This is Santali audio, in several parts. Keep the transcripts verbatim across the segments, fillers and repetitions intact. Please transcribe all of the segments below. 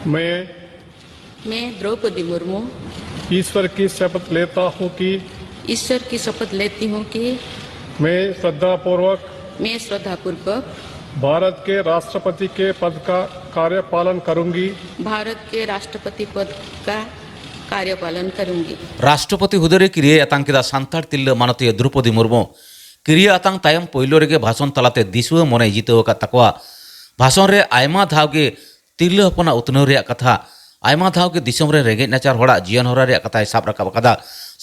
मैं मैं द्रौपदी मुर्मू ईश्वर की शपथ लेता हूँ कि ईश्वर की शपथ लेती हूँ कि मैं श्रद्धापूर्वक मैं श्रद्धापूर्वक भारत के राष्ट्रपति के पद का कार्यपालन करूंगी। भारत के राष्ट्रपति पद का कार्यपालन करूंगी। ᱨᱟᱥᱴᱨᱚᱯᱚᱛᱤ ᱦᱩᱫᱟᱹ ᱨᱮ ᱠᱤᱨᱤᱭᱟᱹ ᱟᱛᱟᱝ ᱠᱮᱫᱟ ᱥᱟᱱᱛᱟᱲ ᱛᱤᱨᱞᱟᱹ ᱢᱟᱱᱚᱛᱤᱭᱟᱹ ᱫᱨᱚᱣᱯᱚᱫᱤ ᱢᱩᱨᱢᱩ᱾ ᱠᱤᱨᱤᱭᱟᱹ ᱟᱛᱟᱝ ᱛᱟᱭᱚᱢ ᱯᱳᱭᱞᱳ ᱨᱮᱜᱮ ᱵᱷᱟᱥᱚᱱ ᱛᱟᱞᱟᱛᱮ ᱫᱤᱥᱩᱣᱟᱹ ᱢᱚᱱᱮᱭ ᱡᱤᱛᱟᱹᱣ ᱟᱠᱟᱫ ᱛᱟᱠᱚᱣᱟ᱾ ᱵᱷᱟᱥᱚᱱ ᱨᱮ ᱟᱭᱢᱟ ᱫᱷᱟᱣ ᱜᱮ ᱛᱤᱨᱞᱟᱹ ᱦᱚᱯᱚᱱᱟᱜ ᱩᱛᱱᱟᱹᱣ ᱨᱮᱭᱟᱜ ᱠᱟᱛᱷᱟ, ᱟᱭᱢᱟ ᱫᱷᱟᱣ ᱜᱮ ᱫᱤᱥᱚᱢ ᱨᱮ ᱨᱮᱸᱜᱮᱡ ᱱᱟᱪᱟᱨ ᱦᱚᱲᱟᱜ ᱡᱤᱭᱚᱱ ᱦᱚᱨᱟ ᱨᱮᱭᱟᱜ ᱠᱟᱛᱷᱟᱭ ᱥᱟᱵ ᱨᱟᱠᱟᱵ ᱟᱠᱟᱫᱟ᱾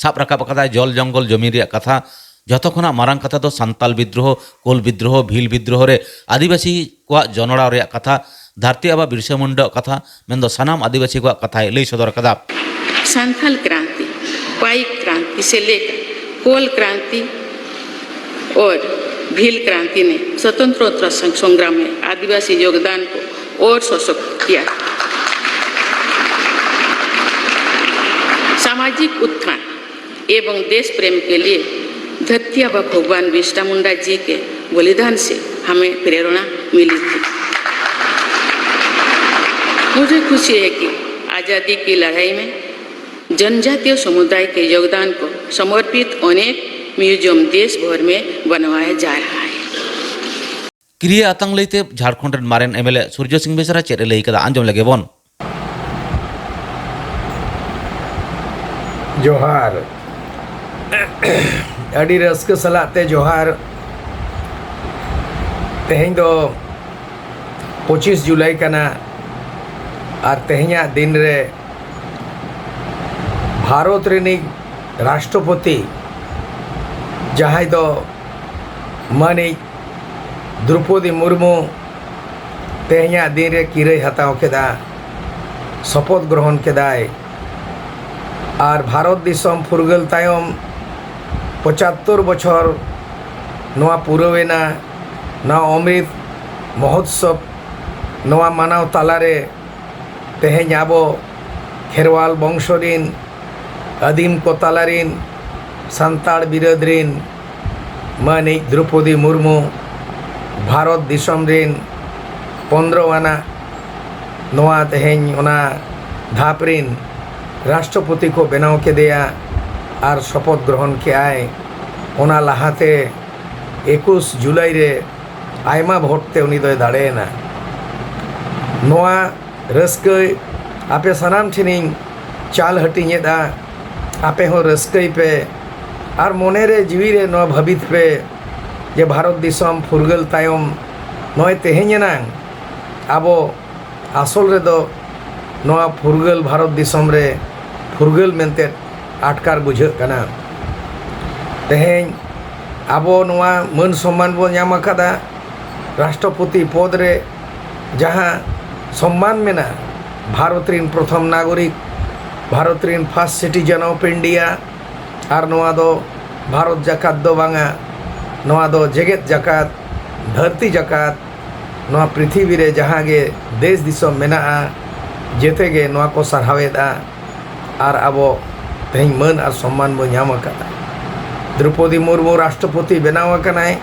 ᱥᱟᱵ ᱨᱟᱠᱟᱵ ᱟᱠᱟᱫᱟᱭ ᱡᱚᱞ ᱡᱚᱝᱜᱚᱞ ᱡᱚᱢᱤᱱ ᱨᱮᱭᱟᱜ ᱠᱟᱛᱷᱟ᱾ ᱡᱷᱚᱛᱚ ᱠᱷᱚᱱᱟᱜ ᱢᱟᱨᱟᱝ ᱠᱟᱛᱷᱟ ᱫᱚ ᱥᱟᱱᱛᱟᱞ ᱵᱤᱫᱽᱫᱨᱳᱦᱚ, ᱠᱳᱞ ᱵᱤᱫᱽᱫᱨᱳᱦᱚ, ᱵᱷᱤᱞ ᱵᱤᱫᱽᱫᱨᱳᱦᱚ ᱨᱮ ᱟᱹᱫᱤᱵᱟᱹᱥᱤ ᱠᱚᱣᱟᱜ ᱡᱚᱱᱚᱲᱟᱣ ᱨᱮᱭᱟᱜ ᱠᱟᱛᱷᱟ, ᱫᱷᱟᱹᱨᱛᱤ ᱟᱵᱟ ᱵᱤᱨᱥᱟ ᱢᱩᱱᱰᱟᱣᱟᱜ ᱠᱟᱛᱷᱟ, ᱢᱮᱱᱫᱚ ᱥᱟᱱᱟᱢ ᱟᱹᱫᱤᱵᱟᱹᱥᱤ ᱠᱚᱣᱟᱜ ᱠᱟᱛᱷᱟᱭ ᱞᱟᱹᱭ ᱥᱚᱫᱚᱨ ᱟᱠᱟᱫᱟ᱾ संथाल क्रांति, पाइक क्रांति से लेकर कोल क्रांति और भील क्रांति ने स्वतंत्रता संग्राम में आदिवासी योगदान को और सशक्त किया। सामाजिक उत्थान एवं देश प्रेम के लिए धरती आबा भगवान बिरसा मुंडा जी के बलिदान से हमें प्रेरणा मिली थी। मुझे खुशी है कि आज़ादी की लड़ाई में जनजातीय समुदाय के योगदान को समर्पित अनेक म्यूजियम देश भर में बनवाया जा रहा है। ᱠᱤᱨᱤᱭᱟᱹ ᱟᱛᱟᱝ ᱞᱟᱹᱭᱛᱮ ᱡᱷᱟᱲᱠᱷᱚᱸᱰ ᱨᱮᱱ ᱢᱟᱨᱮᱱ ᱮᱢᱮᱞᱮ ᱥᱩᱨᱡᱚ ᱥᱤᱝ ᱵᱮᱥᱨᱟ ᱪᱮᱫ ᱮ ᱞᱟᱹᱭ ᱠᱟᱫᱟ, ᱟᱸᱡᱚᱢ ᱞᱮᱜᱮ ᱵᱚᱱ᱾ ᱡᱚᱦᱟᱨ᱾ ᱟᱹᱰᱤ ᱨᱟᱹᱥᱠᱟᱹ ᱥᱟᱞᱟᱜ ᱛᱮ ᱡᱚᱦᱟᱨ᱾ ᱛᱮᱦᱮᱧ ᱫᱚ ᱯᱚᱸᱪᱤᱥ ᱡᱩᱞᱟᱭ ᱠᱟᱱᱟ ᱟᱨ ᱛᱮᱦᱮᱧᱟᱜ ᱫᱤᱱ ᱨᱮ ᱵᱷᱟᱨᱚᱛ ᱨᱤᱱᱤᱡ ᱨᱟᱥᱴᱨᱚᱯᱚᱛᱤ ᱡᱟᱦᱟᱸᱭ ᱫᱚ ᱢᱟᱹᱱᱤᱡ ᱫᱨᱚᱯᱚᱫᱤ ᱢᱩᱨᱢᱩ ᱛᱮᱦᱮᱧᱟᱜ ᱫᱤᱱ ᱨᱮ ᱠᱤᱨᱟᱹᱭ ᱦᱟᱛᱟᱣ ᱠᱮᱫᱟ, ᱥᱚᱯᱚᱛ ᱜᱨᱚᱦᱚᱱ ᱠᱮᱫᱟᱭ᱾ ᱟᱨ ᱵᱷᱟᱨᱚᱛ ᱫᱤᱥᱚᱢ ᱯᱷᱩᱨᱜᱟᱹᱞ ᱛᱟᱭᱚᱢ ᱯᱚᱸᱪᱟᱛᱛᱳᱨ ᱵᱚᱪᱷᱚᱨ ᱱᱚᱣᱟ ᱯᱩᱨᱟᱹᱣᱮᱱᱟ᱾ ᱱᱚᱣᱟ ᱚᱢᱨᱤᱛ ᱢᱚᱦᱳᱛᱥᱚᱵᱽ ᱱᱚᱣᱟ ᱢᱟᱱᱟᱣ ᱛᱟᱞᱟᱨᱮ ᱛᱮᱦᱮᱧ ᱟᱵᱚ ᱠᱷᱮᱨᱣᱟᱞ ᱵᱚᱝᱥᱚ ᱨᱤᱱ ᱟᱹᱫᱤᱢ ᱠᱚ ᱛᱟᱞᱟᱨᱤᱱ ᱥᱟᱱᱛᱟᱲ ᱵᱤᱨᱟᱹᱫ ᱨᱤᱱ ᱢᱟᱹᱱᱤᱡ ᱫᱨᱚᱯᱚᱫᱤ ᱢᱩᱨᱢᱩ ᱵᱷᱟᱨᱚᱛ ᱫᱤᱥᱚᱢ ᱨᱤᱱ ᱯᱚᱱᱫᱽᱨᱚ ᱟᱱᱟᱜ ᱱᱚᱣᱟ ᱛᱮᱦᱮᱧ ᱚᱱᱟ ᱫᱷᱟᱯ ᱨᱤᱱ ᱨᱟᱥᱴᱨᱚᱯᱚᱛᱤ ᱠᱚ ᱵᱮᱱᱟᱣ ᱠᱮᱫᱮᱭᱟ ᱟᱨ ᱥᱚᱯᱚᱛ ᱜᱨᱚᱦᱚᱱ ᱠᱮᱜᱼᱟᱭ᱾ ᱚᱱᱟ ᱞᱟᱦᱟᱛᱮ ᱮᱠᱩᱥ ᱡᱩᱞᱟᱭ ᱨᱮ ᱟᱭᱢᱟ ᱵᱷᱳᱴ ᱛᱮ ᱩᱱᱤ ᱫᱚᱭ ᱫᱟᱲᱮᱭᱮᱱᱟ᱾ ᱱᱚᱣᱟ ᱨᱟᱹᱥᱠᱟᱹ ᱟᱯᱮ ᱥᱟᱱᱟᱢ ᱴᱷᱮᱱᱤᱧ ᱪᱟᱞ ᱦᱟᱹᱴᱤᱧᱮᱫᱼᱟ᱾ ᱟᱯᱮ ᱦᱚᱸ ᱨᱟᱹᱥᱠᱟᱹᱭ ᱯᱮ ᱟᱨ ᱢᱚᱱᱮ ᱨᱮ ᱡᱤᱣᱤ ᱨᱮ ᱱᱚᱣᱟ ᱵᱷᱟᱹᱵᱤᱛ ᱯᱮ ᱡᱮ ᱵᱷᱟᱨᱚᱛ ᱫᱤᱥᱚᱢ ᱯᱷᱩᱨᱜᱟᱹᱞ ᱛᱟᱭᱚᱢ ᱱᱚᱜᱼᱚᱭ ᱛᱮᱦᱮᱧ ᱮᱱᱟᱝ ᱟᱵᱚ ᱟᱥᱚᱞ ᱨᱮᱫᱚ ᱱᱚᱣᱟ ᱯᱷᱩᱨᱜᱟᱹᱞ ᱵᱷᱟᱨᱚᱛ ᱫᱤᱥᱚᱢ ᱨᱮ ᱯᱷᱩᱨᱜᱟᱹᱞ ᱢᱮᱱᱛᱮ ᱟᱴᱠᱟᱨ ᱵᱩᱡᱷᱟᱹᱜ ᱠᱟᱱᱟ᱾ ᱛᱮᱦᱮᱧ ᱟᱵᱚ ᱱᱚᱣᱟ ᱢᱟᱹᱱ ᱥᱚᱢᱢᱟᱱ ᱵᱚᱱ ᱧᱟᱢ ᱟᱠᱟᱫᱟ᱾ ᱨᱟᱥᱴᱨᱚᱯᱚᱛᱤ ᱯᱚᱫᱽ ᱨᱮ ᱡᱟᱦᱟᱸ ᱥᱚᱢᱢᱟᱱ ᱢᱮᱱᱟᱜᱼᱟ, ᱵᱷᱟᱨᱚᱛ ᱨᱤᱱ ᱯᱨᱚᱛᱷᱚᱢ ᱱᱟᱜᱚᱨᱤᱠ, ᱵᱷᱟᱨᱚᱛ ᱨᱤᱱ first citizen of India, ᱟᱨ ᱱᱚᱣᱟ ᱫᱚ ᱵᱷᱟᱨᱚᱛ ᱡᱟᱠᱟᱛ ᱫᱚ ᱵᱟᱝᱟ, ᱱᱚᱣᱟ ᱫᱚ ᱡᱮᱜᱮᱛ ᱡᱟᱠᱟᱛ, ᱫᱷᱟᱹᱨᱛᱤ ᱡᱟᱠᱟᱛ, ᱱᱚᱣᱟ ᱯᱨᱤᱛᱷᱤᱵᱤ ᱨᱮ ᱡᱟᱦᱟᱸ ᱜᱮ ᱫᱮᱥ ᱫᱤᱥᱚᱢ ᱢᱮᱱᱟᱜᱼᱟ, ᱡᱮᱛᱮ ᱜᱮ ᱱᱚᱣᱟ ᱠᱚ ᱥᱟᱨᱦᱟᱣᱮᱫᱼᱟ᱾ ᱟᱨ ᱟᱵᱚ ᱛᱮᱦᱮᱧ ᱢᱟᱹᱱ ᱟᱨ ᱥᱚᱢᱢᱟᱱ ᱵᱚ ᱧᱟᱢ ᱟᱠᱟᱫᱟ᱾ ᱫᱨᱚᱯᱚᱫᱤ ᱢᱩᱨᱢᱩ ᱨᱟᱥᱴᱨᱚᱯᱚᱛᱤ ᱵᱮᱱᱟᱣ ᱟᱠᱟᱱᱟᱭ᱾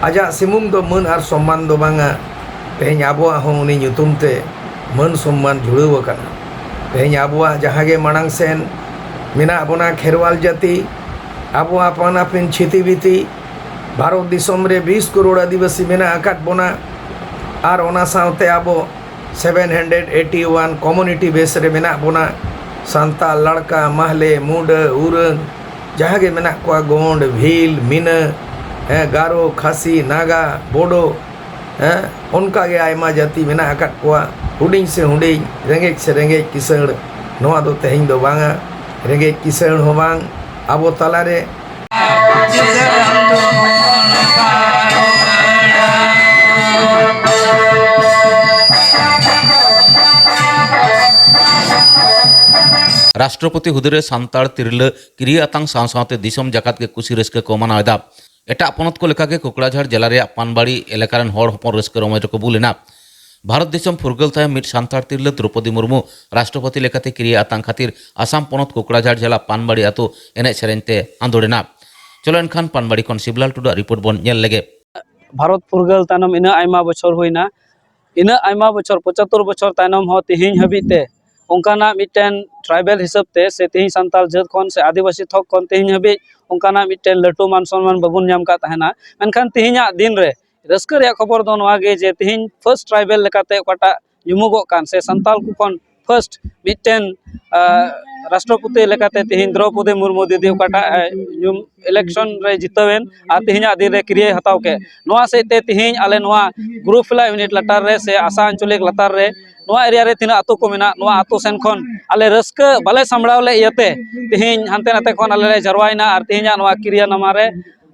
ᱟᱡᱟᱜ ᱥᱩᱢᱩᱝ ᱫᱚ ᱢᱟᱹᱱ ᱟᱨ ᱥᱚᱢᱢᱟᱱ ᱫᱚ ᱵᱟᱝᱟ, ᱛᱮᱦᱮᱧ ᱟᱵᱚᱣᱟᱜ ᱦᱚᱸ ᱩᱱᱤ ᱧᱩᱛᱩᱢ ᱛᱮ ᱢᱟᱹᱱ ᱥᱚᱢᱢᱟᱱ ᱡᱩᱲᱟᱹᱣ ᱟᱠᱟᱱᱟ᱾ ᱛᱮᱦᱮᱧ ᱟᱵᱚᱣᱟᱜ ᱡᱟᱦᱟᱸ ᱜᱮ ᱢᱟᱲᱟᱝ ᱥᱮᱱ ᱢᱮᱱᱟᱜ ᱵᱚᱱᱟ, ᱠᱷᱮᱨᱣᱟᱞ ᱡᱟᱹᱛᱤ, ᱟᱵᱚ ᱟᱯᱟᱱ ᱟᱹᱯᱤᱱ ᱪᱷᱤᱛᱤ ᱵᱤᱛᱤ, ᱵᱷᱟᱨᱚᱛ ᱫᱤᱥᱚᱢ ᱨᱮ ᱵᱤᱥ ᱠᱨᱳᱲ ᱟᱹᱫᱤᱵᱟᱹᱥᱤ ᱢᱮᱱᱟᱜ ᱟᱠᱟᱫ ᱵᱚᱱᱟ, ᱟᱨ ᱚᱱᱟ ᱥᱟᱶᱛᱮ ᱟᱵᱚ seven hundred eighty one community base ᱨᱮ ᱢᱮᱱᱟᱜ ᱵᱚᱱᱟ᱾ ᱥᱟᱱᱛᱟᱲ, ᱞᱟᱲᱠᱟ, ᱢᱟᱦᱞᱮ, ᱢᱩᱰᱟᱹ, ᱩᱨᱟᱹᱝ, ᱡᱟᱦᱟᱸ ᱜᱮ ᱢᱮᱱᱟᱜ ᱠᱚᱣᱟ, ᱜᱚᱸᱰ, ᱵᱷᱤᱞ, ᱢᱤᱱᱟᱹ, ᱦᱮᱸ, ᱜᱟᱨᱚ, ᱠᱷᱟᱥᱤ, ᱱᱟᱜᱟ, ᱵᱳᱰᱳ, ᱦᱮᱸ, ᱚᱱᱠᱟ ᱜᱮ ᱟᱭᱢᱟ ᱡᱟᱹᱛᱤ ᱢᱮᱱᱟᱜ ᱟᱠᱟᱫ ᱠᱚᱣᱟ᱾ ᱦᱩᱰᱤᱧ ᱥᱮ ᱦᱩᱰᱤᱧ, ᱨᱮᱸᱜᱮᱡ ᱥᱮ ᱨᱮᱸᱜᱮᱡ ᱠᱤᱥᱟᱹᱬ, ᱱᱚᱣᱟ ᱫᱚ ᱛᱮᱦᱮᱧ ᱫᱚ ᱵᱟᱝᱟ᱾ ᱨᱮᱸᱜᱮᱡ ᱠᱤᱥᱟᱹᱬ ᱦᱚᱸ ᱵᱟᱝ, ᱟᱵᱚ ᱛᱟᱞᱟᱨᱮ ᱨᱟᱥᱴᱨᱚᱯᱚᱛᱤ ᱦᱩᱫᱟᱹᱨᱮ ᱥᱟᱱᱛᱟᱲ ᱛᱤᱨᱞᱟᱹ ᱠᱤᱨᱤᱭᱟᱹ ᱟᱛᱟᱝ ᱥᱟᱶ ᱥᱟᱶᱛᱮ ᱫᱤᱥᱚᱢ ᱡᱟᱠᱟᱛ ᱜᱮ ᱠᱩᱥᱤ ᱨᱟᱹᱥᱠᱟᱹ ᱠᱚ ᱢᱟᱱᱟᱣ ᱮᱫᱟ᱾ ᱮᱴᱟᱜ ᱯᱚᱱᱚᱛ ᱠᱚ ᱞᱮᱠᱟᱜᱮ ᱠᱚᱠᱲᱟᱡᱷᱟᱲ ᱡᱮᱞᱟ ᱨᱮᱭᱟᱜ ᱯᱟᱱᱵᱟᱲᱤ ᱮᱞᱟᱠᱟ ᱨᱮᱱ ᱦᱚᱲ ᱦᱚᱯᱚᱱ ᱨᱟᱹᱥᱠᱟᱹ ᱨᱚᱢᱚᱡᱽ ᱨᱮᱠᱚ ᱵᱩᱞ ᱮᱱᱟ᱾ ᱵᱷᱟᱨᱚᱛ ᱫᱤᱥᱚᱢ ᱯᱷᱩᱨᱜᱟᱹᱞ ᱛᱟᱭᱚᱢ ᱢᱤᱫ ᱥᱟᱱᱛᱟᱲ ᱛᱤᱨᱞᱟᱹ ᱫᱨᱚᱯᱚᱫᱤ ᱢᱩᱨᱢᱩ ᱨᱟᱥᱴᱨᱚᱯᱚᱛᱤ ᱞᱮᱠᱟᱛᱮ ᱠᱤᱨᱤᱭᱟᱹ ᱟᱛᱟᱝ ᱠᱷᱟᱹᱛᱤᱨ ᱟᱥᱟᱢ ᱯᱚᱱᱚᱛ ᱠᱚᱠᱲᱟᱡᱷᱟᱲ ᱡᱮᱞᱟ ᱯᱟᱱᱵᱟᱲᱤ ᱟᱹᱛᱩ ᱮᱱᱮᱡ ᱥᱮᱨᱮᱧ ᱛᱮ ᱟᱸᱫᱳᱲ ᱮᱱᱟ᱾ ᱪᱚᱞᱚ ᱮᱱᱠᱷᱟᱱ ᱯᱟᱱᱵᱟᱲᱤ ᱠᱷᱚᱱ ᱥᱤᱵᱞᱟᱞ ᱴᱩᱰᱩᱣᱟᱜ ᱨᱤᱯᱳᱨᱴ ᱵᱚᱱ ᱧᱮᱞ ᱞᱮᱜᱮ᱾ ᱵᱷᱟᱨᱚᱛ ᱯᱷᱩᱨᱜᱟᱹᱞ ᱛᱟᱭᱱᱚᱢ ᱤᱱᱟᱹᱜ ᱟᱭᱢᱟ ᱵᱚᱪᱷᱚᱨ ᱦᱩᱭᱱᱟ, ᱤᱱᱟᱹᱜ ᱟᱭᱢᱟ ᱵᱚᱪᱷᱚᱨ, ᱯᱚᱸᱪᱟᱛᱛᱳᱨ ᱵᱚᱪᱷᱚᱨ ᱛᱟᱭᱱᱚᱢ ᱦᱚᱸ ᱛᱮᱦᱮᱧ ᱦᱟᱹᱵᱤᱡ ᱛᱮ ᱚᱱᱠᱟᱱᱟᱜ ᱢᱤᱫᱴᱮᱱ tribal ᱦᱤᱥᱟᱹᱵ ᱛᱮ ᱥᱮ ᱛᱮᱦᱮᱧ ᱥᱟᱱᱛᱟᱲ ᱡᱟᱹᱛ ᱠᱷᱚᱱ ᱥᱮ ᱟᱹᱫᱤᱵᱟᱹᱥᱤ ᱛᱷᱚᱠ ᱠᱷᱚᱱ ᱛᱮᱦᱮᱧ ᱦᱟᱹᱵᱤᱡ ᱚᱱᱠᱟᱱᱟᱜ ᱢᱤᱫᱴᱮᱱ ᱞᱟᱹᱴᱩ ᱢᱟᱱ ᱥᱚᱱᱢᱟᱱ ᱵᱟᱵᱚᱱ ᱧᱟᱢ ᱠᱟᱫ ᱛᱟᱦᱮᱱᱟ᱾ ᱢᱮᱱᱠᱷᱟᱱ ᱛᱮᱦᱮᱧᱟᱜ ᱫᱤᱱ ᱨᱮ ᱨᱟᱹᱥᱠᱟᱹ ᱨᱮᱭᱟᱜ ᱠᱷᱚᱵᱚᱨ ᱫᱚ ᱱᱚᱣᱟ ᱜᱮ ᱡᱮ ᱛᱮᱦᱮᱧ first tribal ᱞᱮᱠᱟᱛᱮ ᱚᱠᱟᱴᱟᱜ ᱧᱩᱢᱩᱜᱚᱜ ᱠᱟᱱ ᱥᱮ ᱥᱟᱱᱛᱟᱲ ᱠᱚ ᱠᱷᱚᱱ first ᱢᱤᱫᱴᱮᱱ, ᱟᱸ, ᱨᱟᱥᱴᱨᱚᱯᱚᱛᱤ ᱞᱮᱠᱟᱛᱮ ᱛᱮᱦᱮᱧ ᱫᱨᱚᱣᱯᱚᱫᱤ ᱢᱩᱨᱢᱩ ᱫᱤᱫᱤ ᱚᱠᱟᱴᱟᱜ, ᱮ, ᱧᱩᱢ election ᱨᱮ ᱡᱤᱛᱟᱹᱣ ᱮᱱ ᱟᱨ ᱛᱮᱦᱮᱧᱟᱜ ᱫᱤᱱ ᱨᱮ ᱠᱤᱨᱭᱟᱹᱭ ᱦᱟᱛᱟᱣ ᱠᱮᱫ, ᱱᱚᱣᱟ ᱥᱮᱫ ᱛᱮ ᱛᱮᱦᱮᱧ ᱟᱞᱮ ᱱᱚᱣᱟ ᱜᱩᱨᱩ ᱯᱷᱮᱞᱟ ᱤᱭᱩᱱᱤᱴ ᱞᱟᱛᱟᱨ ᱨᱮ ᱥᱮ ᱟᱥᱟ ᱟᱧᱪᱚᱞᱤᱠ ᱞᱟᱛᱟᱨ ᱨᱮ ᱱᱚᱣᱟ ᱮᱨᱤᱭᱟ ᱨᱮ ᱛᱤᱱᱟᱹᱜ ᱟᱹᱛᱩ ᱠᱚ ᱢᱮᱱᱟᱜ, ᱱᱚᱣᱟ ᱟᱹᱛᱩ ᱥᱮᱱ ᱠᱷᱚᱱ ᱟᱞᱮ ᱨᱟᱹᱥᱠᱟᱹ ᱵᱟᱞᱮ ᱥᱟᱢᱵᱲᱟᱣ ᱞᱮᱫ ᱤᱭᱟᱹᱛᱮ ᱛᱮᱦᱮᱧ ᱦᱟᱱᱛᱮ ᱱᱟᱛᱮ ᱠᱷᱚᱱ ᱟᱞᱮ ᱞᱮ ᱡᱟᱨᱣᱟᱭᱮᱱᱟ ᱟᱨ ᱛᱮᱦᱮᱧᱟᱜ ᱱᱚᱣᱟ ᱠᱤᱨᱭᱟᱹ ᱱᱟᱢᱟ ᱨᱮ,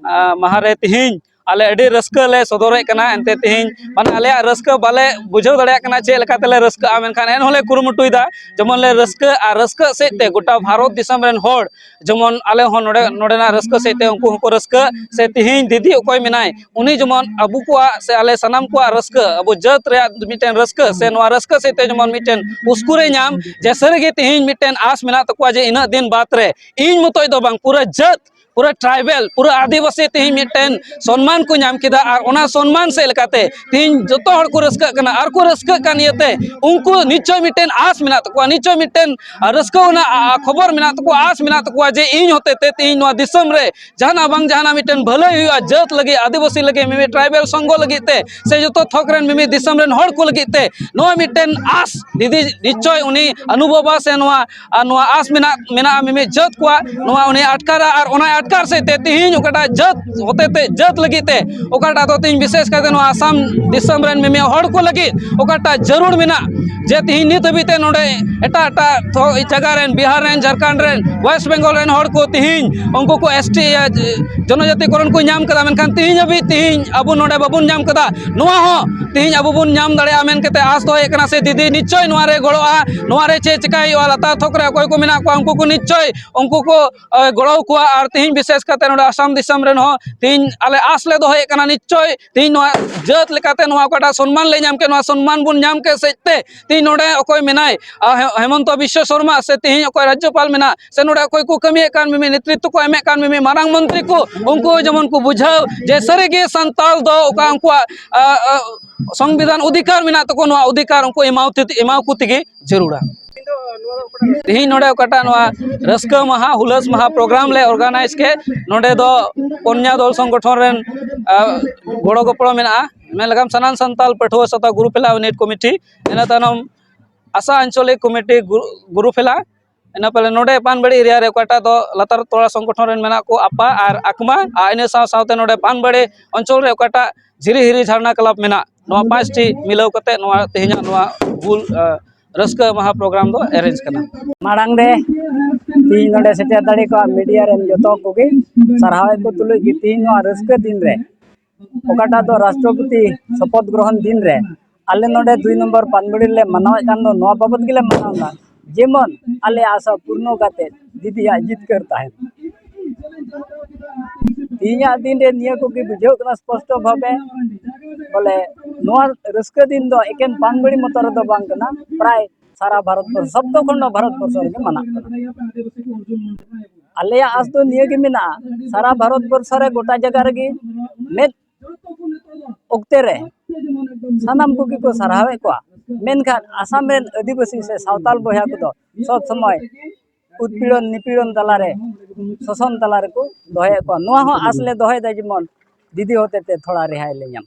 ᱟᱸ, ᱢᱟᱦᱟ ᱨᱮ ᱛᱮᱦᱮᱧ ᱟᱞᱮ ᱟᱹᱰᱤ ᱨᱟᱹᱥᱠᱟᱹ ᱞᱮ ᱥᱚᱫᱚᱨᱮᱫ ᱠᱟᱱᱟ᱾ ᱮᱱᱛᱮ ᱛᱮᱦᱮᱧ ᱢᱟᱱᱮ ᱟᱞᱮᱭᱟᱜ ᱨᱟᱹᱥᱠᱟᱹ ᱵᱟᱞᱮ ᱵᱩᱡᱷᱟᱹᱣ ᱫᱟᱲᱮᱭᱟᱜ ᱠᱟᱱᱟ ᱪᱮᱫ ᱞᱮᱠᱟ ᱛᱮᱞᱮ ᱨᱟᱹᱥᱠᱟᱹᱜᱼᱟ, ᱢᱮᱱᱠᱷᱟᱱ ᱮᱱᱦᱚᱸ ᱞᱮ ᱠᱩᱨᱩᱢᱩᱴᱩᱭᱮᱫᱟ ᱡᱮᱢᱚᱱ ᱞᱮ ᱨᱟᱹᱥᱠᱟᱹᱜ ᱟᱨ ᱨᱟᱹᱥᱠᱟᱹᱜ ᱥᱮᱫ ᱛᱮ ᱜᱚᱴᱟ ᱵᱷᱟᱨᱚᱛ ᱫᱤᱥᱚᱢ ᱨᱮᱱ ᱦᱚᱲ ᱡᱮᱢᱚᱱ ᱟᱞᱮ ᱦᱚᱸ ᱱᱚᱰᱮ, ᱱᱚᱰᱮᱱᱟᱜ ᱨᱟᱹᱥᱠᱟᱹ ᱥᱮᱫ ᱛᱮ ᱩᱱᱠᱩ ᱦᱚᱸᱠᱚ ᱨᱟᱹᱥᱠᱟᱹᱜ ᱥᱮ ᱛᱮᱦᱮᱧ ᱫᱤᱫᱤ ᱚᱠᱚᱭ ᱢᱮᱱᱟᱭ ᱩᱱᱤ ᱡᱮᱢᱚᱱ ᱟᱵᱚ ᱠᱚᱣᱟᱜ ᱥᱮ ᱟᱞᱮ ᱥᱟᱱᱟᱢ ᱠᱚᱣᱟᱜ ᱨᱟᱹᱥᱠᱟᱹ, ᱟᱵᱚ ᱡᱟᱹᱛ ᱨᱮᱭᱟᱜ ᱢᱤᱫᱴᱮᱱ ᱨᱟᱹᱥᱠᱟᱹ ᱥᱮ ᱱᱚᱣᱟ ᱨᱟᱹᱥᱠᱟᱹ ᱥᱮᱫ ᱛᱮ ᱡᱮᱢᱚᱱ ᱢᱤᱫᱴᱮᱱ ᱩᱥᱠᱩᱨᱮ ᱧᱟᱢ, ᱡᱮ ᱥᱟᱹᱨᱤᱜᱮ ᱛᱮᱦᱮᱧ ᱢᱤᱫᱴᱮᱱ ᱟᱸᱥ ᱢᱮᱱᱟᱜ ᱛᱟᱠᱚᱣᱟ ᱡᱮ ᱤᱱᱟᱹᱜ ᱫᱤᱱ ᱵᱟᱫᱽ ᱨᱮ ᱤᱧ ᱢᱚᱛᱚᱡ ᱫᱚ ᱵᱟᱝ, ᱯᱩᱨᱟᱹ ᱡᱟᱹᱛ, ᱯᱩᱨᱟᱹ tribal, ᱯᱩᱨᱟᱹ ᱟᱹᱫᱤᱵᱟᱹᱥᱤ ᱛᱮᱦᱮᱧ ᱢᱤᱫᱴᱮᱱ ᱥᱚᱱᱢᱟᱱ ᱠᱚ ᱧᱟᱢ ᱠᱮᱫᱟ ᱟᱨ ᱚᱱᱟ ᱥᱚᱱᱢᱟᱱ ᱥᱮᱫ ᱞᱮᱠᱟᱛᱮ ᱛᱮᱦᱮᱧ ᱡᱚᱛᱚ ᱦᱚᱲ ᱠᱚ ᱨᱟᱹᱥᱠᱟᱹᱜ ᱠᱟᱱᱟ ᱟᱨ ᱠᱚ ᱨᱟᱹᱥᱠᱟᱹᱜ ᱠᱟᱱ ᱤᱭᱟᱹᱛᱮ ᱩᱱᱠᱩ ᱱᱤᱥᱪᱚᱭ ᱢᱤᱫᱴᱮᱱ ᱟᱸᱥ ᱢᱮᱱᱟᱜ ᱛᱟᱠᱚᱣᱟ, ᱱᱤᱥᱪᱚᱭ ᱢᱤᱫᱴᱮᱱ ᱨᱟᱹᱥᱠᱟᱹ ᱨᱮᱱᱟᱜ ᱟ-, ᱟ-, ᱠᱷᱚᱵᱚᱨ ᱢᱮᱱᱟᱜ ᱛᱟᱠᱚᱣᱟ, ᱟᱸᱥ ᱢᱮᱱᱟᱜ ᱛᱟᱠᱚᱣᱟ ᱡᱮ ᱤᱧ ᱦᱚᱛᱮ ᱛᱮ ᱛᱮᱦᱮᱧ ᱱᱚᱣᱟ ᱫᱤᱥᱚᱢ ᱨᱮ ᱡᱟᱦᱟᱱᱟᱜ ᱵᱟᱝ ᱡᱟᱦᱟᱱᱟᱜ ᱢᱤᱫᱴᱮᱱ ᱵᱷᱟᱹᱞᱟᱹᱭ ᱦᱩᱭᱩᱜᱼᱟ, ᱡᱟᱹᱛ ᱞᱟᱹᱜᱤᱫ, ᱟᱹᱫᱤᱵᱟᱹᱥᱤ ᱞᱟᱹᱜᱤᱫ, ᱢᱤᱢᱤᱫ tribal ᱥᱚᱝᱜᱷᱚ ᱞᱟᱹᱜᱤᱫ ᱛᱮ ᱥᱮ ᱡᱚᱛᱚ ᱛᱷᱚᱠ ᱨᱮᱱ ᱢᱤᱢᱤᱫ ᱫᱤᱥᱚᱢ ᱨᱮᱱ ᱦᱚᱲ ᱠᱚ ᱞᱟᱹᱜᱤᱫ ᱛᱮ ᱱᱚᱣᱟ ᱢᱤᱫᱴᱮᱱ ᱟᱸᱥ ᱫᱤᱫᱤ ᱱᱤᱥᱪᱚᱭ ᱩᱱᱤ ᱚᱱᱩᱵᱷᱚᱵᱟ ᱥᱮ ᱱᱚᱣᱟ, ᱟᱨ ᱱᱚᱣᱟ ᱟᱸᱥ ᱢᱮᱱᱟᱜ, ᱢᱮᱱᱟᱜᱼᱟ ᱢᱤᱢᱤᱫ ᱡᱟᱹᱛ ᱠᱚᱣᱟᱜ, ᱱᱚᱣᱟ ᱩᱱᱤ ᱟᱴᱠᱟᱨᱟ ᱟᱨ ᱚᱱᱟ ᱟᱴᱠᱟᱨ ᱥᱮᱫ ᱛᱮ ᱛᱮᱦᱮᱧ ᱚᱠᱟᱴᱟᱜ ᱡᱟᱹᱛ ᱦᱚᱛᱮ ᱛᱮ ᱡᱟᱹᱛ ᱞᱟᱹᱜᱤᱫ ᱛᱮ ᱚᱠᱟᱴᱟᱜ ᱫᱚ ᱛᱮᱦᱮᱧ ᱵᱤᱥᱮᱥ ᱠᱟᱭᱛᱮ ᱱᱚᱣᱟ ᱟᱥᱟᱢ ᱫᱤᱥᱚᱢ ᱨᱮᱱ ᱢᱤᱢᱤᱫ ᱦᱚᱲ ᱠᱚ ᱞᱟᱹᱜᱤᱫ ᱚᱠᱟᱴᱟᱜ ᱡᱟᱹᱨᱩᱲ ᱢᱮᱱᱟᱜ ᱡᱮ ᱛᱮᱦᱮᱧ ᱱᱤᱛ ᱦᱟᱹᱵᱤᱡ ᱛᱮ ᱱᱚᱰᱮ ᱮᱴᱟᱜ ᱮᱴᱟᱜ ᱛᱷᱚ-, ᱡᱟᱭᱜᱟ ᱨᱮᱱ, ᱵᱤᱦᱟᱨ ᱨᱮᱱ, ᱡᱷᱟᱲᱠᱷᱚᱸᱰ ᱨᱮᱱ, ᱣᱮᱥᱴ ᱵᱮᱝᱜᱚᱞ ᱨᱮᱱ ᱦᱚᱲ ᱠᱚ ᱛᱮᱦᱮᱧ ᱩᱱᱠᱩ ᱠᱚ ST ᱤᱭᱟᱹ ᱡᱚᱱᱚᱡᱟᱛᱤ ᱠᱚᱨᱚᱱ ᱠᱚ ᱧᱟᱢ ᱠᱟᱫᱟ, ᱢᱮᱱᱠᱷᱟᱱ ᱛᱮᱦᱮᱧ ᱦᱟᱹᱵᱤᱡ ᱛᱮᱦᱮᱧ ᱟᱵᱚ ᱱᱚᱰᱮ ᱵᱟᱵᱚᱱ ᱧᱟᱢ ᱠᱟᱫᱟ᱾ ᱱᱚᱣᱟ ᱦᱚᱸ ᱛᱮᱦᱮᱧ ᱟᱵᱚ ᱵᱚᱱ ᱧᱟᱢ ᱫᱟᱲᱮᱭᱟᱜᱼᱟ ᱢᱮᱱ ᱠᱟᱛᱮ ᱟᱸᱥ ᱫᱚᱦᱚᱭᱮᱫ ᱠᱟᱱᱟ ᱥᱮ ᱫᱤᱫᱤ ᱱᱤᱥᱪᱚᱭ ᱱᱚᱣᱟ ᱨᱮ ᱜᱚᱲᱚᱜᱼᱟ, ᱱᱚᱣᱟ ᱨᱮ ᱪᱮᱫ ᱪᱮᱠᱟᱭ ᱦᱩᱭᱩᱜᱼᱟ, ᱞᱟᱛᱟᱨ ᱛᱷᱚᱠ ᱨᱮ ᱚᱠᱚᱭ ᱠᱚ ᱢᱮᱱᱟᱜ ᱠᱚᱣᱟ ᱩᱱᱠᱩ ᱠᱚ ᱱᱤᱥᱪᱚᱭ ᱩᱱᱠᱩ ᱠᱚ, ᱮ, ᱜᱚᱲᱚ ᱟᱠᱚᱣᱟ᱾ ᱟᱨ ᱛᱮᱦᱮᱧ ᱵᱤᱥᱮᱥ ᱠᱟᱛᱮ ᱱᱚᱰᱮ ᱟᱥᱟᱢ ᱫᱤᱥᱚᱢ ᱨᱮᱱ ᱦᱚᱸ ᱛᱮᱦᱮᱧ ᱟᱞᱮ ᱟᱥ ᱞᱮ ᱫᱚᱦᱚᱭᱮᱫ ᱠᱟᱱᱟ, ᱱᱤᱥᱪᱚᱭ ᱛᱮᱦᱮᱧ ᱱᱚᱣᱟ ᱡᱟᱹᱛ ᱞᱮᱠᱟᱛᱮ ᱱᱚᱣᱟ ᱚᱠᱟᱴᱟᱜ ᱥᱚᱱᱢᱟᱱ ᱞᱮ ᱧᱟᱢ ᱠᱮᱫ, ᱱᱚᱣᱟ ᱥᱚᱱᱢᱟᱱ ᱵᱚᱱ ᱧᱟᱢ ᱠᱮᱫ ᱥᱮᱫ ᱛᱮ ᱛᱮᱦᱮᱧ ᱱᱚᱰᱮ ᱚᱠᱚᱭ ᱢᱮᱱᱟᱭ, ᱟ, ᱦᱮ-, ᱦᱮᱢᱚᱱᱛᱚ ᱵᱤᱥᱥᱚ ᱥᱚᱨᱢᱟ, ᱥᱮ ᱛᱮᱦᱮᱧ ᱚᱠᱚᱭ ᱨᱟᱡᱽᱡᱚᱯᱟᱞ ᱢᱮᱱᱟᱜ, ᱥᱮ ᱱᱚᱰᱮ ᱚᱠᱚᱭ ᱠᱚ ᱠᱟᱹᱢᱤᱭᱮᱫ ᱠᱟᱱ ᱢᱤᱢᱤᱫ ᱱᱮᱛᱨᱤᱛᱛᱚ ᱠᱚ ᱮᱢᱮᱫ ᱠᱟᱱ ᱢᱤᱢᱤᱫ ᱢᱟᱨᱟᱝ ᱢᱚᱱᱛᱨᱤ ᱠᱚ, ᱩᱱᱠᱩ ᱡᱮᱢᱚᱱ ᱠᱚ ᱵᱩᱡᱷᱟᱹᱣ ᱡᱮ ᱥᱟᱹᱨᱤᱜᱮ ᱥᱟᱱᱛᱟᱲ ᱫᱚ ᱚᱠᱟ ᱩᱱᱠᱩᱣᱟᱜ, ᱟ, ᱟ, ᱥᱚᱝᱵᱤᱫᱷᱟᱱ ᱚᱫᱷᱤᱠᱟᱨ ᱢᱮᱱᱟᱜ ᱛᱟᱠᱚ, ᱱᱚᱣᱟ ᱚᱫᱷᱤᱠᱟᱨ ᱩᱱᱠᱩ ᱮᱢᱟᱣ ᱛᱮ, ᱮᱢᱟᱣ ᱠᱚ ᱛᱮᱜᱮ ᱡᱟᱹᱨᱩᱲᱟ᱾ ᱛᱮᱦᱮᱧ ᱱᱚᱰᱮ ᱚᱠᱟᱴᱟᱜ ᱱᱚᱣᱟ ᱨᱟᱹᱥᱠᱟᱹ ᱢᱟᱦᱟ, ᱦᱩᱞᱟᱹᱥ ᱢᱟᱦᱟ ᱯᱨᱳᱜᱨᱟᱢ ᱞᱮ ᱚᱨᱜᱟᱱᱟᱭᱤᱡᱽ ᱠᱮᱫ, ᱱᱚᱰᱮ ᱫᱚ ᱯᱚᱱᱭᱟ ᱫᱚᱞ ᱥᱚᱝᱜᱚᱴᱷᱚᱱ ᱨᱮᱱ, ᱟ, ᱜᱚᱲᱚ ᱜᱚᱯᱚᱲᱚ ᱢᱮᱱᱟᱜᱼᱟ, ᱢᱮᱱ ᱞᱮᱠᱷᱟᱱ ᱥᱟᱱᱟᱢ ᱥᱟᱱᱛᱟᱞ ᱯᱟᱹᱴᱷᱩᱣᱟᱹ ᱥᱟᱶᱛᱟ ᱜᱩᱨᱩ ᱯᱷᱮᱞᱟ ᱤᱭᱩᱱᱤᱴ ᱠᱚᱢᱤᱴᱤ, ᱤᱱᱟᱹ ᱛᱟᱭᱱᱚᱢ ᱟᱥᱟ ᱟᱧᱪᱚᱞᱤᱠ ᱠᱚᱢᱤᱴᱤ ᱜᱩ-, ᱜᱩᱨᱩ ᱯᱷᱮᱞᱟ, ᱤᱱᱟᱹ ᱯᱚᱨᱮ ᱱᱚᱰᱮ ᱯᱟᱱᱵᱟᱲᱤ ᱮᱨᱤᱭᱟ ᱨᱮ ᱚᱠᱟᱴᱟᱜ ᱫᱚ ᱞᱟᱛᱟᱨ ᱛᱚᱲᱟ ᱥᱚᱝᱜᱚᱴᱷᱚᱱ ᱨᱮᱱ ᱢᱮᱱᱟᱜ ᱠᱚ ᱟᱯᱟ ᱟᱨ ᱟᱠᱢᱟ, ᱟᱨ ᱤᱱᱟᱹ ᱥᱟᱶ ᱥᱟᱶᱛᱮ ᱱᱚᱰᱮ ᱯᱟᱱᱵᱟᱲᱤ ᱚᱧᱪᱚᱞ ᱨᱮ ᱚᱠᱟᱴᱟᱜ ᱡᱷᱤᱨᱤ ᱦᱤᱨᱤ ᱡᱷᱟᱨᱱᱟ ᱠᱞᱟᱵᱽ ᱢᱮᱱᱟᱜ, ᱱᱚᱣᱟ ᱯᱟᱸᱪᱴᱤ ᱢᱤᱞᱟᱹᱣ ᱠᱟᱛᱮ ᱱᱚᱣᱟ ᱛᱮᱦᱮᱧᱟᱜ ᱱᱚᱣᱟ ᱦᱩᱞ, ᱟ, ᱨᱟᱹᱥᱠᱟᱹ ᱢᱟᱦᱟ ᱯᱨᱳᱜᱨᱟᱢ ᱫᱚ ᱮᱨᱮᱧᱡᱽ ᱠᱟᱱᱟ᱾ ᱢᱟᱲᱟᱝ ᱨᱮ ᱛᱮᱦᱮᱧ ᱱᱚᱰᱮ ᱥᱮᱴᱮᱨ ᱫᱟᱲᱮ ᱠᱚᱣᱟ ᱢᱤᱰᱤᱭᱟ ᱨᱮᱱ ᱡᱚᱛᱚ ᱠᱚᱜᱮ ᱥᱟᱨᱦᱟᱣᱮᱫ ᱠᱚ ᱛᱩᱞᱩᱡ ᱜᱮ ᱛᱮᱦᱮᱧ ᱱᱚᱣᱟ ᱨᱟᱹᱥᱠᱟᱹ ᱫᱤᱱ ᱨᱮ ᱚᱠᱟᱴᱟᱜ ᱫᱚ ᱨᱟᱥᱴᱨᱚᱯᱚᱛᱤ ᱥᱚᱯᱚᱛ ᱜᱨᱚᱦᱚᱱ ᱫᱤᱱ ᱨᱮ ᱟᱞᱮ ᱱᱚᱰᱮ ᱫᱩᱭ ᱱᱚᱢᱵᱚᱨ ᱯᱟᱱᱵᱟᱲᱤ ᱨᱮᱞᱮ ᱢᱟᱱᱟᱣᱮᱫ ᱠᱟᱱ ᱫᱚ ᱱᱚᱣᱟ ᱵᱟᱵᱚᱛ ᱜᱮᱞᱮ ᱢᱟᱱᱟᱣ ᱮᱫᱟ, ᱡᱮᱢᱚᱱ ᱟᱞᱮ ᱟᱥᱟ ᱯᱩᱨᱱᱚ ᱠᱟᱛᱮ ᱫᱤᱫᱤᱭᱟᱜ ᱡᱤᱛᱠᱟᱹᱨ ᱛᱟᱦᱮᱱ᱾ ᱛᱮᱦᱮᱧᱟᱜ ᱫᱤᱱ ᱨᱮ ᱱᱤᱭᱟᱹ ᱠᱚᱜᱮ ᱵᱩᱡᱷᱟᱹᱜ ᱠᱟᱱᱟ ᱥᱯᱚᱥᱴᱚ ᱵᱷᱟᱵᱮ, ᱵᱚᱞᱮ ᱱᱚᱣᱟ ᱨᱟᱹᱥᱠᱟᱹ ᱫᱤᱱ ᱫᱚ ᱮᱠᱮᱱ ᱯᱟᱱᱵᱟᱲᱤ ᱢᱚᱛᱚ ᱨᱮᱫᱚ ᱵᱟᱝ ᱠᱟᱱᱟ, ᱯᱨᱟᱭ ᱥᱟᱨᱟ ᱵᱷᱟᱨᱚᱛ ᱵᱚᱨᱥᱚ, ᱥᱚᱵᱫᱚ ᱠᱷᱚᱸᱰ ᱵᱷᱟᱨᱚᱛ ᱵᱚᱨᱥᱚ ᱨᱮᱜᱮ ᱢᱟᱱᱟᱜ ᱠᱟᱱᱟ᱾ ᱟᱞᱮᱭᱟᱜ ᱟᱥ ᱫᱚ ᱱᱤᱭᱟᱹ ᱜᱮ ᱢᱮᱱᱟᱜᱼᱟ, ᱥᱟᱨᱟ ᱵᱷᱟᱨᱚᱛ ᱵᱚᱨᱥᱚ ᱨᱮ ᱜᱚᱴᱟ ᱡᱟᱭᱜᱟ ᱨᱮᱜᱮ ᱢᱤᱫ ᱚᱠᱛᱮ ᱨᱮ ᱥᱟᱱᱟᱢ ᱠᱚᱜᱮ ᱠᱚ ᱥᱟᱨᱦᱟᱣᱮᱫ ᱠᱚᱣᱟ, ᱢᱮᱱᱠᱷᱟᱱ ᱟᱥᱟᱢ ᱨᱮᱱ ᱟᱹᱫᱤᱵᱟᱹᱥᱤ ᱥᱮ ᱥᱟᱶᱛᱟᱞ ᱵᱚᱭᱦᱟ ᱠᱚᱫᱚ ᱥᱚᱵ ᱥᱚᱢᱚᱭ ᱩᱛᱯᱤᱲᱚᱱ ᱱᱤᱯᱤᱲᱚᱱ ᱛᱟᱞᱟᱨᱮ, ᱥᱳᱥᱚᱱ ᱛᱟᱞᱟ ᱨᱮᱠᱚ ᱫᱚᱦᱚᱭᱮᱫ ᱠᱚᱣᱟ᱾ ᱱᱚᱣᱟ ᱦᱚᱸ ᱟᱥ ᱞᱮ ᱫᱚᱦᱚᱭᱮᱫᱟ ᱡᱮᱢᱚᱱ ᱫᱤᱫᱤ ᱦᱚᱛᱮᱛᱮ ᱛᱷᱚᱲᱟ ᱨᱮᱦᱟᱭ ᱞᱮ ᱧᱟᱢ᱾